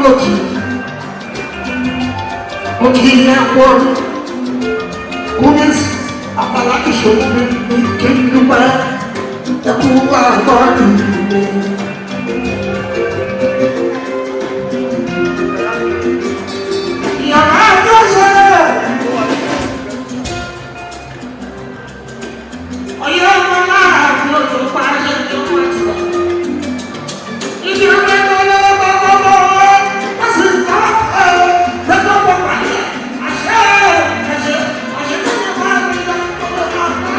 lòdì. Mo kì í yẹ kó Kúbísì àpàlà ìṣòwò mi ní kí n dúpẹ́ ẹkú àgbọ̀ ìlú. Ìyàrá ẹjọ́ ṣe. Ọ̀yọ́ ọmọ láàfin òjò pa ṣe ní ọmọ ẹ̀sọ́. Ìdí ọmọ ẹgbẹ́ lọ́wọ́ bọ́ wọ́n sì ń tọ́ ẹ̀ lọ́jọ́ bọ̀ pàdé. Àṣẹ àṣẹ àṣẹ tó ní bá mi lọ ọmọ ọmọ.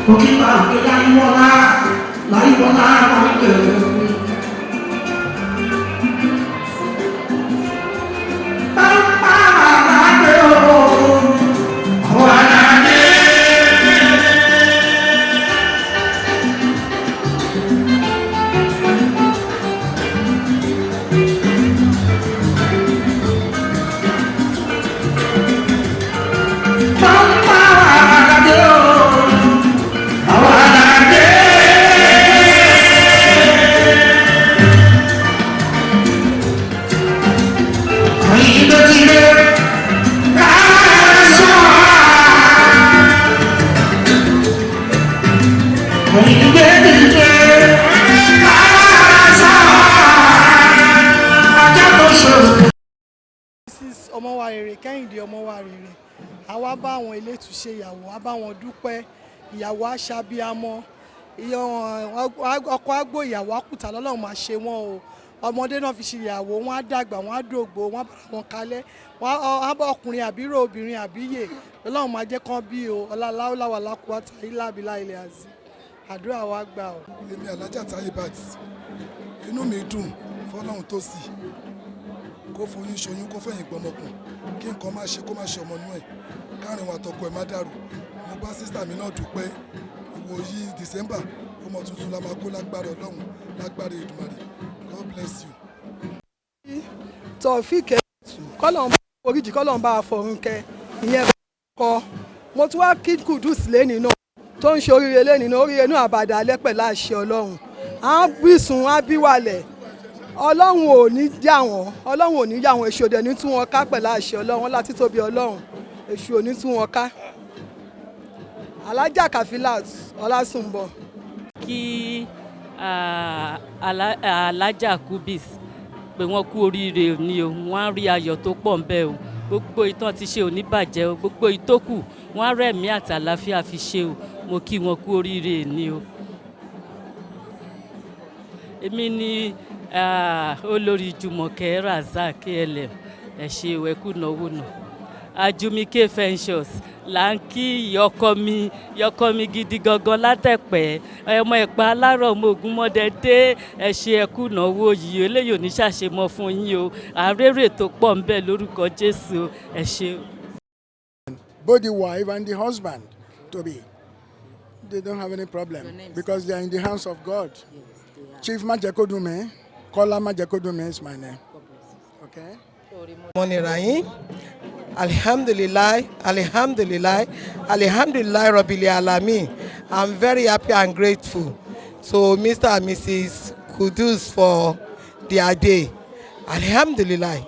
Mo kí bá mi láyíwọ́lá láyíwọ́lá máa ń tẹ̀lé mi. Pápá àlàdé o, àwọn àlàdé. Pápá àlàdé o, àwọn àlàdé. Àyíndé ti dé, káàsán. Àyíndé ti dé, káàsán. Ajá tó ṣòro. Mrs Ọmọwárèrè Kẹ́hìndé Ọmọwárèrè, a wá bá àwọn elétùṣe ìyàwó, a bá wọn dúpẹ́. Ìyàwó aṣàbíamọ, ọkọ àgbò, ìyàwó àkùtà, lọ́lọ́run máa ṣe wọ́n o. Ọmọdé náà fi ṣe ìyàwó wọn, á dàgbà, wọn á dògbò, wọn á bára wọn kalẹ̀, wọn á bá ọkùnrin àbírò, obìnrin àbíyè, lọ́lọ́run máa jẹ́ kán bí o. Ọláláwọláwà lákùúwátà ilá abilá ilẹ̀ àzí, àdúrà wa gbà o. Èmi Alájà Taibat, inú mi dùn fọlọ́run tó sì kó foyún ṣoyún, kó fẹ̀yìn gbọmọkùn, kí nǹkan má ṣe, kó má ṣe ọmọ inú ẹ̀, káàrin wa tọkọ ẹ̀ má dàrú. Mo bá sister mi náà dúpẹ́. Ìwòyí December, ọmọ tuntun la máa kó lágbára Ọlọ́run, lágbára Èdùmàrè. God bless you. Taofik Ẹ̀tù, kọ́lọ́n bá oríjì, kọ́lọ́n bá fọ̀run kẹ. Ìyẹn kọ́ mo tún wá kí Kudus lẹ́nìí náà tó ń ṣe oríire lẹ́nìí náà, oríire náà àbàdà alẹ́ pẹ̀lú àṣẹ Ọlọ́run. À ń bísùn á bí wàlẹ̀, Ọlọ́run ò ní yà wọ́n, Ọlọ́run ò ní yà wọ́n, èṣù òdẹ̀ ní tú wọn ká pẹ̀lú àṣẹ Ọlọ́run láti tóbi Ọlọ́run, èṣù ò ní tú wọn ká. Alájà Kafilat Ọlásùnbọ̀. Kí Alájà Kubis pé wọ́n kú oríire ni o. Wọ́n á rí ayọ̀ tó pọ̀ ń bẹ o. Gbogbo ìtàn ti ṣe ò ní bàjẹ́ o. Gbogbo ìtókù, wọ́n á rẹ̀mí àti àlàáfíà fi ṣe o. Mo kí wọn kú oríire ni o. Èmi ni olórí Jùmọ̀kẹ́ Razak KLM. Ẹ ṣe o, ẹ kú náwó náà. Ajumike Ventures là ń kí yọkọ mi, yọkọ mi gidi gangan látẹ̀pẹ́, ọmọ Ẹ̀pá alárọ̀, ọmọ Ògúnmọ́dẹ dé. Ẹ ṣe, ẹ kú náwó yìí. Eléyìí ò ní ṣàṣemọ fún yín o. Àrèrè tó pọ̀ ń bẹ lórúkọ Jésù. Ẹ ṣe o. Both the wife and the husband to be. They don't have any problem because they are in the hands of God. Chief Majekodunmi, Kola Majekodunmi is my name. Okay. Monirayin, Alhamdulillah, Alhamdulillah, Alhamdulillah Rabbil Alamin. I'm very happy and grateful to Mr. and Mrs. Kudus for their day. Alhamdulillah.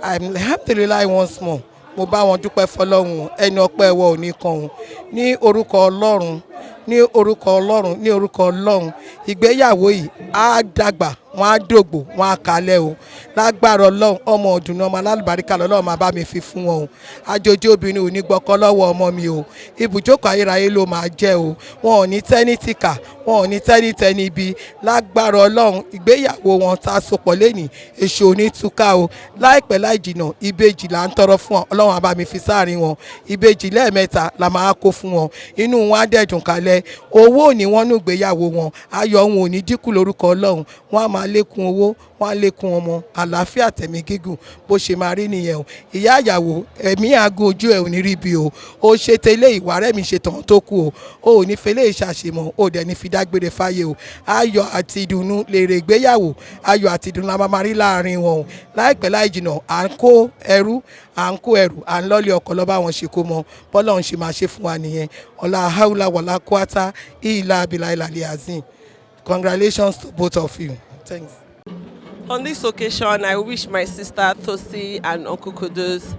Alhamdulillah once more. Mo bá wọn dúpẹ́ fọlọ́run. Ẹni ọpẹ́ ẹwọ́ òní kan òun ní orúkọ Ọlọ́run, ní orúkọ Ọlọ́run, ní orúkọ Ọlọ́run. Ìgbéyàwó yìí á dàgbà, wọn á dògbò, wọn á kalẹ̀ o, lágbára Ọlọ́run. Ọmọ ọdún, ọmọ alálùbáríkà lọ́lọ́run máa bá mi fi fún wọn o. Àjòjì obìnrin ò ní gbọ́kọ́ lọ́wọ́ ọmọ mi o. Ibùjókòó ayérayé ló máa jẹ́ o. Wọn ò ní tẹ́ní tìkà, wọn ò ní tẹ́ní tẹ́ní ibi, lágbára Ọlọ́run. Ìgbéyàwó wọn tá a sopọ̀ lẹ́nìí, èṣù ò ní túká o. Láìpẹ́ láì jìnà, ìbejì là ń tọrọ fún wọn. Ọlọ́run á bá mi fi sáàrin wọn. Ìbejì lẹ́ẹ̀mẹ́ta la máa kó fún wọn. Inú wọn á dẹ̀dùn kalẹ̀. Owó ò ní wọ́n nù gbéyàwó wọn, ayọ̀ wọn ò ní dínkù lórúkọ Ọlọ́run. Wọn á máa Wọ́n á lékún owó, wọ́n á lékún ọmọ, àlàáfíà, tẹ̀mí gígùn. Bó ṣe máa rí nìyẹn o. Ìyá àyàwó, ẹ̀mí aago ojú ẹ̀ ò ní rí bí o. Ó ṣe tẹ́lẹ̀ ìwà rẹ̀ mi ṣe tàn tó kù o. O ò ní fẹlẹ́ ìṣàṣemọ̀, o dẹ̀ ní fi dágbére fáyé o. Ayọ̀ àti ìdùnnú lèrè ìgbéyàwó. Ayọ̀ àti ìdùnnú la máa máa rí láàrin wọn o. Láìpẹ́ láì jìnà, à ń kó ẹrú, à ń kó ẹrù, à ń lọ́lé ọkọ̀ lọ́ bá wọn ṣe kó mọ. Bọ́lá òun ṣe máa ṣe fún wa nìyẹn. Ọlá haúlá wàlá kwata ìlà abilà ìlàlẹ̀ azim. Congratulations to both of you. Thanks. On this occasion, I wish my sister Tosi and Uncle Kudus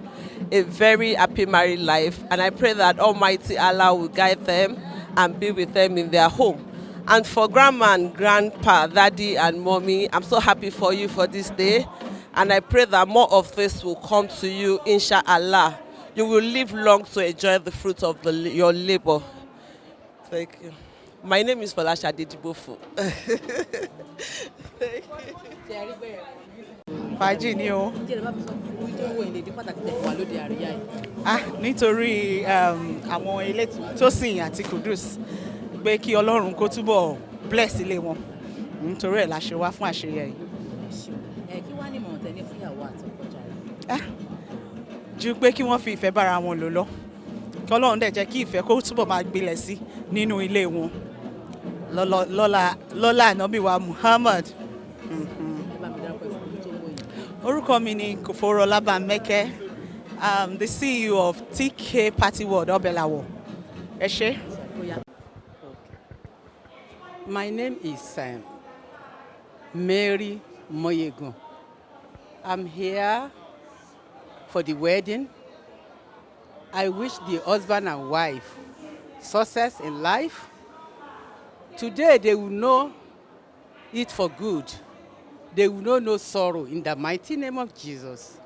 a very happy married life, and I pray that Almighty Allah will guide them and be with them in their home. And for grandma and grandpa, daddy and mommy, I'm so happy for you for this day, and I pray that more of this will come to you, inshallah. You will live long to enjoy the fruit of your labor. Thank you. My name is Falasha Dijibofu. Thank you. Fàájì ni o. Ǹjẹ́ ẹ bá mi sọ fún ojú tó ń wò yín lédè pàtàkì tẹ̀ fún wa lóde àríyá yìí? Ah, nítorí àwọn ilé Tósìn àti Kudus, pé kí Ọlọ́run kó túbọ̀ bless ilé wọn, nítorí ẹ̀ la ṣe wá fún àṣeyẹ yìí. Ẹ kí wàá ní ìmọ̀ràn tẹ́ ní fún ìyàwó àtọkọ jàre? Ah, ju pé kí wọ́n fi ìfẹ́ bára wọn lò lọ, kí Ọlọ́run dẹ̀ jẹ́ kí ìfẹ́ kó túbọ̀ máa gbilẹ̀ sí nínú ilé wọn lọ́lá ànábì wa Muhammad. Ẹ bá mi dárúkọ ẹ fún ojú tó ń wò yín. Orúkọ mi ni Kòfòrò Ọlábàmẹ́kẹ́, the CEO of TK Party World Ọbẹ̀làwọ̀. Ẹ ṣé. Bóyá. My name is Mary Moyegun. I'm here for the wedding. I wish the husband and wife success in life. Today they will know it for good. They will know no sorrow in the mighty name of Jesus.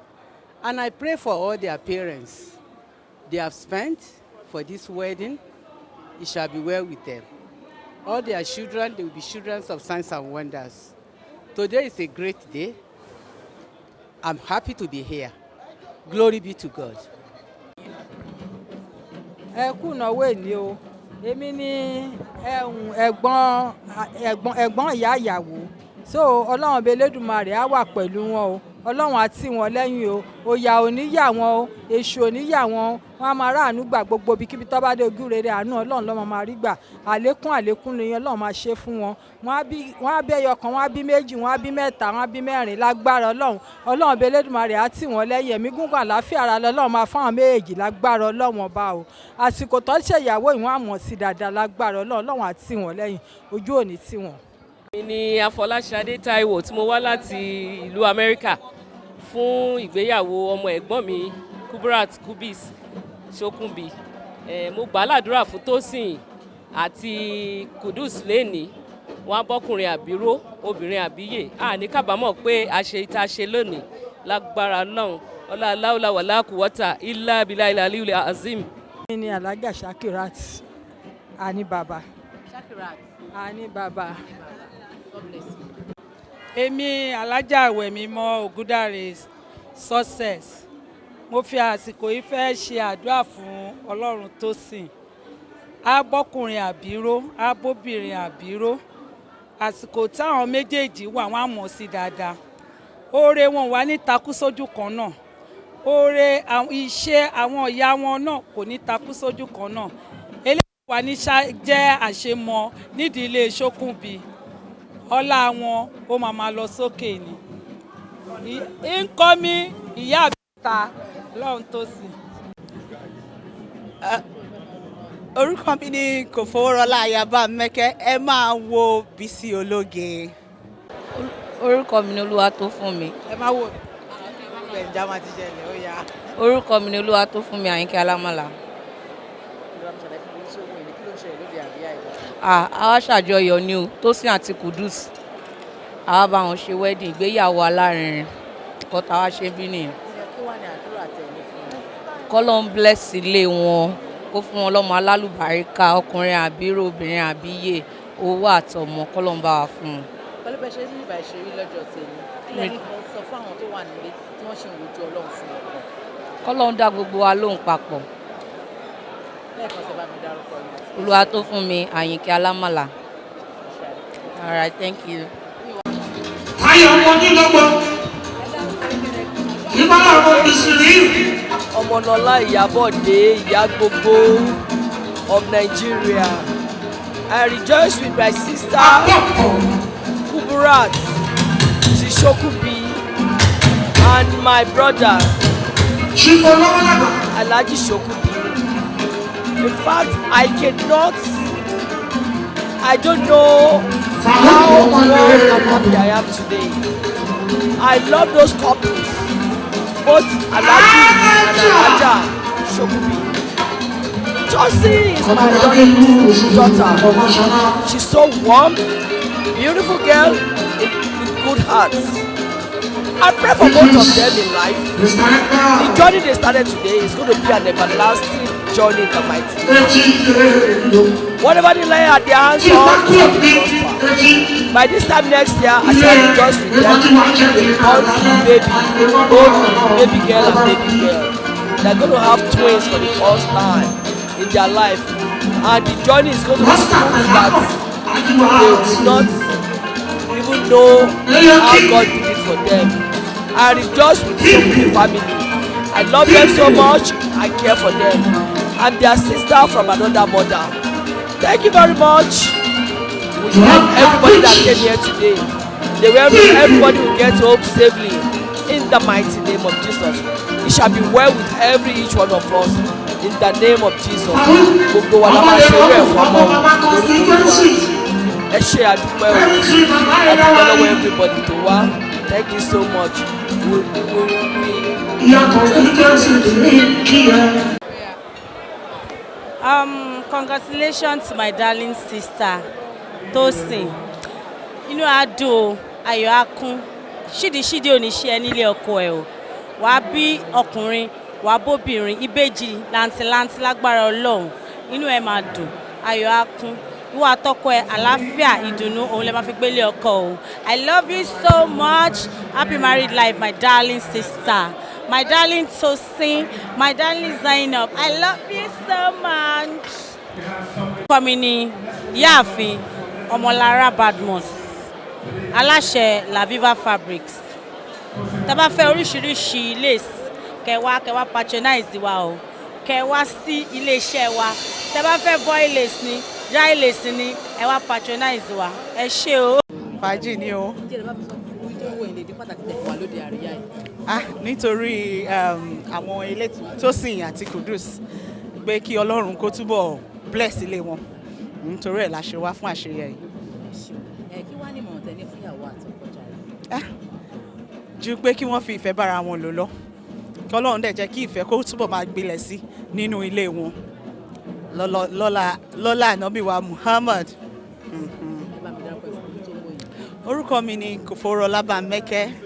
And I pray for all their parents. They have spent for this wedding. It shall be well with them. All their children, they will be children of signs and wonders. Today is a great day. I'm happy to be here. Glory be to God. Ẹ kú ìnáwó èní o. Èmi ni ẹ̀hún ẹ̀gbọ́n ìyá ìyàwó. So Ọlọ́run ọba Elédùmarè á wà pẹ̀lú wọn o. Ọlọ́run á tì wọ́n lẹ́yìn o. Òyà ò ní yà wọ́n o, èṣù ò ní yà wọ́n o. Wọ́n á máa ráàánú gbà gbogbo ibikíbi tó bá dé. Ojú rere, àánú Ọlọ́run ló máa rí gbà. Àlékún àlékún ni Ọlọ́run máa ṣe fún wọn. Wọ́n á bí ẹyọ kan, wọ́n á bí méjì, wọ́n á bí mẹ́ta, wọ́n á bí mẹ́rin lágbára Ọlọ́run. Ọlọ́run ọba Elédùmarè á tì wọ́n lẹ́yìn. Ẹ̀mí gígùn, àlàáfíà ara lọ́lọ́run máa fáwọn méjèèjì lágbára Ọlọ́run ọba o. Àsìkò tó ṣèyàwó ìwọ̀n àmọ̀ sí dáadáa lágbára Ọlọ́run. Ọlọ́run á tì wọ́n lẹ́yìn, ojú ò ní tì wọ́n. Mi ni Afọláṣadé Táíwò tí mo wá láti ìlú Amẹ́ríkà fún ìgbéyàwó ọmọ ẹ̀gbọ́n mi, Kubrat Kubis Ṣókùnbí. Mo gbà á ládùúrà fún Tósìn àti Kudus lẹ́ni wọn á bọ́kùnrin àbíró, obìnrin àbíyè. A ní kábàámọ̀ pé a ṣe tá a ṣe lónìí lágbára Ọlọ́run. Ọlá aláwòlá wàlá kùwọ́tà ilá abilá ilà aliyu azim. Mi ni Alhaja Shakirat Ani Baba. Shakirat. Ani Baba. God bless you. Èmi Alájà Àwẹ̀mímọ́ Ògúndàrè Success. Mo fi àsìkò yìí fẹ́ ṣe àdúrà fún Ọlọ́run tó sìn á bọ́kùnrin àbíró, á bóbìnrin àbíró. Àsìkò táwọn méjèèjì wà, wọ́n á mọ̀ sí dáadáa. Oore wọn wà ní takú sójú kan náà. Oore iṣẹ́ àwọn ìyá wọn náà kò ní takú sójú kan náà. Eléyìí wà ní jẹ́ àṣemọ nídìí ilé Ṣókùnbí. Ọlá wọn ó máa máa lọ sókè ni ń kọ́ mi ìyá àbíta lọ́run tó sì. Orúkọ mi ni Kòfowórọlá Ayaba Mẹ́kẹ́. Ẹ máa wo Bísí Ológe. Orúkọ mi ni Olúwa tó fún mi. Ẹ máa wo ẹ̀ ń já máa ti ṣẹlẹ̀ ó yá. Orúkọ mi ni Olúwa tó fún mi Àyìnkẹ́ Alámọ̀lá. Ah, àwa ṣàjọyọ̀ ni o. Tósìn àti Kudus, àwa bá wọn ṣe wedding, ìgbéyàwó alárinrin. Nǹkan táwa ṣe bí nìyẹn. Kí wàá ní àdúrà tẹ̀ ní fún wọn? Kọ́lọ́un bless ilé wọn, kó fún wọn lọ́mọ alálùbáríkà, ọkùnrin àbíró, obìnrin àbíyè, owó àtọmọ, kọ́lọ́un bá wa fún wọn. Pẹ̀lú bẹ́ẹ̀ ṣe ní ìbà ìṣeré lọ́jọ́ tèmi, kí lẹ́ni kan sọ fún àwọn tó wà nílé tí wọ́n ṣe ń wojú Ọlọ́run fún ọkọ? Kọ́lọ́un dá gbogbo wa lóhùn papọ̀. Lẹ́ẹ̀kan sọ, bá mi dárúkọ yìí. Olúwa tó fún mi Àyìnkẹ́ Alámọ̀lá. All right, thank you. Ayọ̀ ọmọ nílọ́gbọ̀n. Ìbára ọmọ Bìsìrí. Ọmọlọlá Ìyábọ̀dé, ìyá gbogbo of Nigeria. I rejoice with my sister Kuburat Tishokubi and my brother Alhaji Shokubi. In fact, I cannot, I don't know how warm and happy I am today. I love those couples, both Alhaji and Alhaja Shokubi. Tosin is my daughter. She's so warm, beautiful girl with good heart. I pray for both of them in life. The journey they started today is going to be an everlasting journey in the mighty name. Whatever they lay at their hands on, shall be prosper. By this time next year, I shall rejoice with them. They born baby, both baby girl and baby girl. They're going to have twins for the first time in their life, and the journey is going to be smooth that they will not even know how God did it for them. I rejoice with the family. I love them so much. I care for them. I'm their sister from another mother. Thank you very much. We thank everybody that came here today. They will, everybody will get home safely in the mighty name of Jesus. It shall be well with every each one of us in the name of Jesus. Gbogbo wa la máa ṣe eré ẹ̀fọ́ mọ́ lórúkọ. Ẹ ṣe, àdúpẹ́ o, àdúpẹ́ lọ́wọ́ everybody tó wá. Thank you so much. We Ìyá constituency ní kí ẹ. Congratulations to my darling sister, Tosin. Inú á dùn o, ayọ̀ á kún. Ṣídìíṣídìí ò ní ṣe ẹ nílé ọkọ ẹ o. Wàá bí ọkùnrin, wàá bóbìnrin, ìbejì làǹtìlanti lágbára Ọlọ́run. Inú ẹ máa dùn, ayọ̀ á kún. Ìwọ àtọkọ ẹ, àlàáfíà, ìdùnnú, òun lè máa fi gbélé ọkọ o. I love you so much. Happy married life, my darling sister. My darling Tosin, my darling Zainab, I love you so much. Orúkọ mi ni Ìyáàfin Ọmọlára Badmus, aláṣẹ La Viva Fabrics. Tá a bá fẹ́ oríṣiríṣi lace, kẹwàá kẹwàá patronize wa o, kẹwàá sí iléeṣẹ́ wa. Tá a bá fẹ́ voile lace ni, dry lace ni, ẹ wá patronize wa. Ẹ ṣé o. Fàájì ni o. Ǹjẹ́ ẹ bá mi sọ fún orí tó ń wò ilé ìdí pàtàkì tẹ̀ wà lóde àríyá yìí? Ah, nítorí àwọn ilé Tósìn àti Kudus, pé kí Ọlọ́run kó túbọ̀ bless ilé wọn, nítorí ẹ̀ la ṣe wá fún àṣeyẹ yìí. Ẹ kí wá ní ìmọ̀ràn tẹ́ ní fún ìyàwó àti ọkọ jàre? Ju pé kí wọ́n fi ìfẹ́ bára wọn lò lọ, kí Ọlọ́run dẹ̀ jẹ́ kí ìfẹ́ kó túbọ̀ máa gbilẹ̀ sí nínú ilé wọn lọ́lá ànábì wa Muhammad. Ẹ bá mi dárúkọ ẹ fún orí tó ń wò yìí. Orúkọ mi ni Kòfòrò Lábàmẹ́kẹ́.